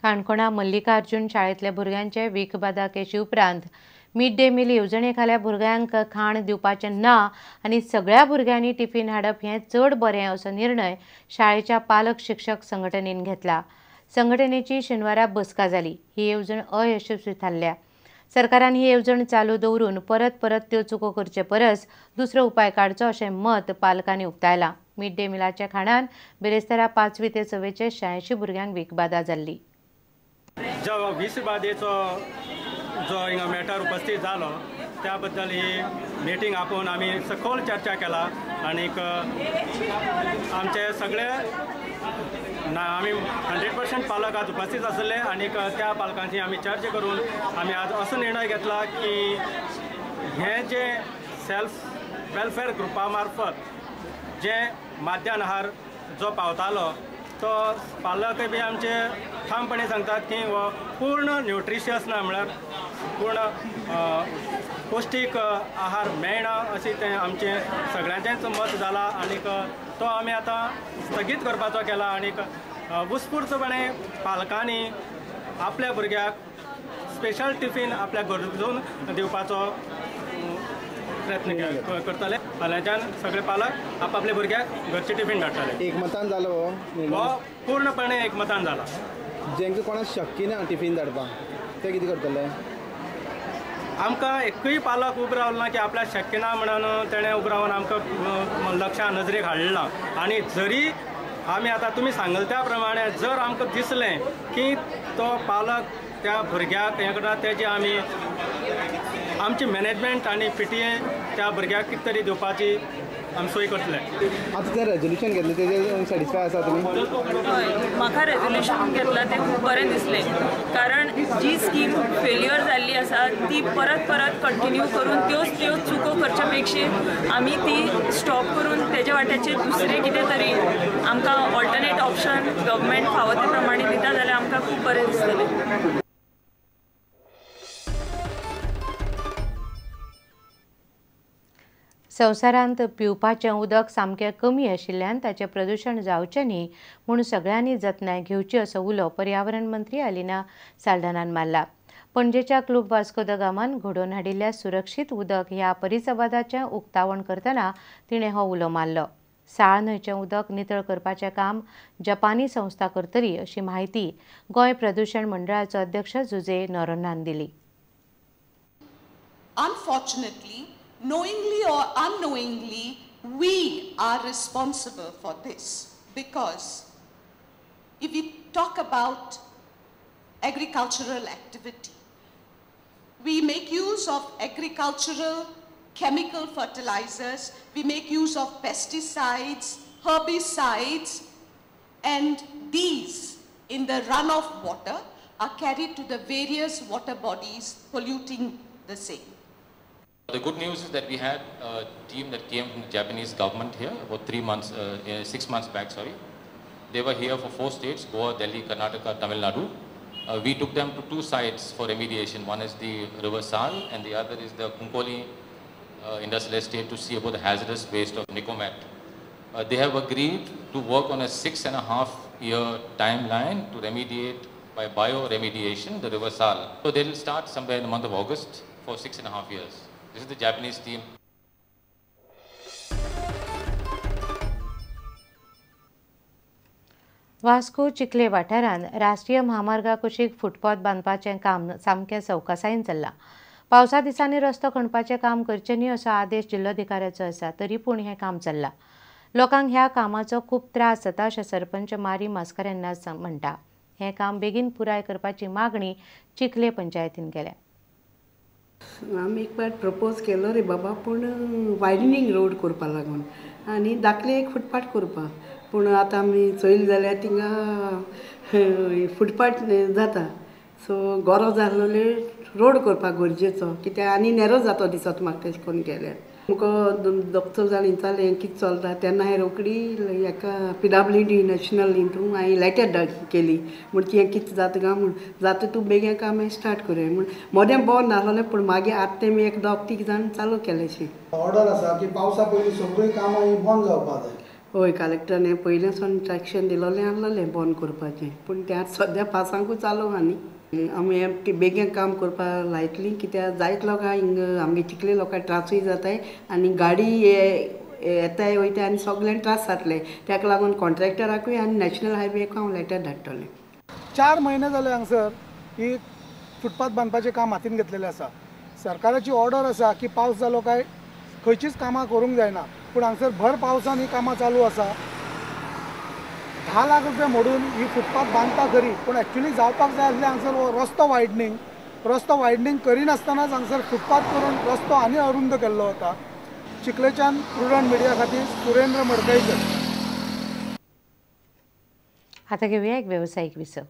काणकोणा मल्लिकार्जुन शाळेंतल्या भुरग्यांचे विखबादा केशी उपरांत मिड डे मील येवजणे खाला भुरग्यांक खाण दिवपाचें ना आनी सगळ्या भुरग्यांनी टिफीन हाडप हें चड बरें असो निर्णय शाळेच्या पालक शिक्षक संघटनेन घेतला. संघटनेची शेनवारा बसका जाली. ही येवजण अयशस्वी थारल्या. सरकारान ही येवजण चालू दवरून परत परत त्यो चुको करचे परस दुसरो उपाय काडचो अशें मत पालकांनी उक्तायलां. मिड डे मिलाच्या खाणान बिरेस्तारा 5वी ते 6वेचे 86 भुरग्यांक विखबादा जाल्ली. जो विषबाधेचो जो हिंगा मॅटर उपस्थित जालो त्या बद्दल ही मिटींग आपोवन आमी सखोल चर्चा केला आनीक आमचे सगळे ना आमी 100% पालक आज उपस्थित आसले आनीक त्या पालकांची आमी चर्चा करून आमी आज असो निर्णय घेतला की हे जे सेल्फ वेलफेअर ग्रुपा मार्फत जे माध्यान आहार जो पावतालो तो पालकय बी आमचे ठामपणे सांगतात की हो पूर्ण न्युट्रिशियस ना, म्हळ्यार पूर्ण पौश्टीक आहार मेळना अशें तें आमचें सगळ्यांचेंच मत जालां आनीक तो आमी आतां स्थगीत करपाचो केला आनीक उत्स्फूर्तपणे पालकांनी आपल्या भुरग्याक स्पेशल टिफीन आपल्या घरसून दिवपाचो प्रयत्न करतले. फाल्यांच्यान सगळे पालक आपापल्या भुरग्याक घरचे टिफीन धाडटले. एकमतान जालो हो पूर्णपणे एकमतान जाला. जेंका कोणाक शक्य ना टिफीन धाडपाक ते कितें करतले? आमकां एकूय पालक उबो रावलो ना की आपल्याक शक्य ना म्हणून तेणें उबो रावन आमकां लक्षा नजरेक हाडलें ना. आनी जरी आमी आतां तुमी सांगले त्या प्रमाणे जर आमकां दिसलें की तो पालक त्या भुरग्याक हें करता तेजी आमी आमची मॅनेजमेंट आनी PTA त्या भुरग्याक कितें तरी दिवपाची आमी सोय करतले. आतां तें रेजोल्युशन घेतलें तेजेर सॅटिस्फाय आसा तुमी? हय, म्हाका रेजोल्युशन घेतलां तें खूब बरें दिसलें, कारण जी स्कीम फेल्युअर जाल्ली आसा ती परत परत कंटिन्यू करून त्योच त्यो चुको करच्या पेक्षा आमी ती स्टॉप करून तेज्या वाट्याचेर दुसरें कितें तरी आमकां ऑल्टरनेट ऑप्शन गव्हर्मेंट फावो ते प्रमाणे दिता जाल्यार आमकां खूब बरें दिसतलें. संवसारांत पिवपाचें उदक सामकें कमी आशिल्ल्यान ताचें प्रदूशण जावचें न्ही म्हूण सगळ्यांनी जतनाय घेवची असो उलो पर्यावरण मंत्री अलिना साल्दानान मारला. पणजेच्या क्लूब वास्को the गामान घडोवन हाडिल्ल्या सुरक्षीत उदक ह्या परिसंवादाचें उक्तावण करतना तिणें हो उलो मारलो. साळ न्हंयचें उदक नितळ करपाचें काम जपानी संस्था करतली अशी म्हायती गोंय प्रदूशण मंडळाचो अध्यक्ष जुजे नोरोन्हान दिली. Unfortunately, knowingly or unknowingly, we are responsible for this, because if we talk about agricultural activity, we make use of agricultural chemical fertilizers, we make use of pesticides, herbicides, and these in the runoff water are carried to the various water bodies, polluting the same. The good news is that we had a team that came from the Japanese government here about 6 months back, sorry. They were here for 4 states, Goa, Delhi, Karnataka, Tamil Nadu. We took them to 2 sites for remediation. One is the River Sal and the other is the Kunkoli industrial estate to see about the hazardous waste of Nicomet. They have agreed to work on a 6.5-year timeline to remediate by bioremediation the River Sal. So they will start somewhere in the month of August for 6.5 years. This is the Japanese team. Vasco Chikhale वाठारांत राष्ट्रीय म्हामार्गा कुशीक footpath बांदपाचें काम सामकें सवकासायेन चल्लां. पावसा दिसांनी रस्तो खणपाचें काम करचें न्ही असो आदेश जिल्लोधिकाऱ्याचो आसा, तरी पूण हें काम चल्लां. लोकांक ह्या कामाचो खूब त्रास जाता अशें सरपंच मारी मास्करेन्हास म्हणटा. हें काम बेगीन पुराय करपाची मागणी चिखले पंचायतीन केल्या. आमी एक पाट प्रपोज केलो रे बाबा, पूण वायडनींग रोड करपा लागून आनी दाखले एक फुटपाथ करपाक, पूण आतां आमी चोयलें जाल्यार थिंगा फुटपाथ जाता, सो गरज आसलेली रोड करपाक गरजेचो, कित्याक आनी नेरो जातो दिसत म्हाका तेश करून केल्यार. मुको दोग जाण विचारलें कितें चलता तेन्ना हांवें रोखडी हेका PWD national हितून हांवें लेटर केली म्हण हें कितें जाता काय म्हूण, जाता तूं बेगीन काम स्टार्ट करूया म्हूण. मदें बंद नासलें पूण मागीर आतां तेमी एक दोग तीग जाण चालू केलें. ऑर्डर आसा की पावसा पयलीं सगळीं कामां ही बंद जावपाक जाय. हय, कलेक्टरान हें पयलें सावन इंस्ट्रक्शन दिलोलें आहलोलें बंद करपाचें, पूण तें आतां सद्या पासांकूच चालू आहा न्ही. आमी हें बेगीन काम करपाक लायतलीं, कित्याक जायत लोकां हिंगा आमगे चिखले लोकांक त्रासूय जाताय आनी गाडी येताय वयताय आनी सगल्यांक त्रास जातले. ताका लागून कॉन्ट्रॅक्टराकूय आनी नॅशनल हायवेकूय हांव लेटर धाडटलें. 4 म्हयने जाले हांगसर ही फुटपाथ बांदपाचें काम हातीन घेतलेलें आसा. सरकाराची ऑर्डर आसा की पावस जालो काय खंयचीच कामां करूंक जायना, पूण हांगसर भर पावसान ही कामां चालू आसा. 10 लाख रुपया मोडून ही फुटपाथ बांदता खरी, पूण एक्चुअली जावपाक जाय आसलें हांगसर हो रस्तो वायडनींग. रस्तो वायडनींग करिनासतनाच हांगसर फुटपाथ करून रस्तो आनी अरुंद केल्लो वता. चिखलेच्यान प्रुडंट मिडिया खातीर सुरेंद्र मडकईकर. आता घेऊया एक व्यावसायिक विसव.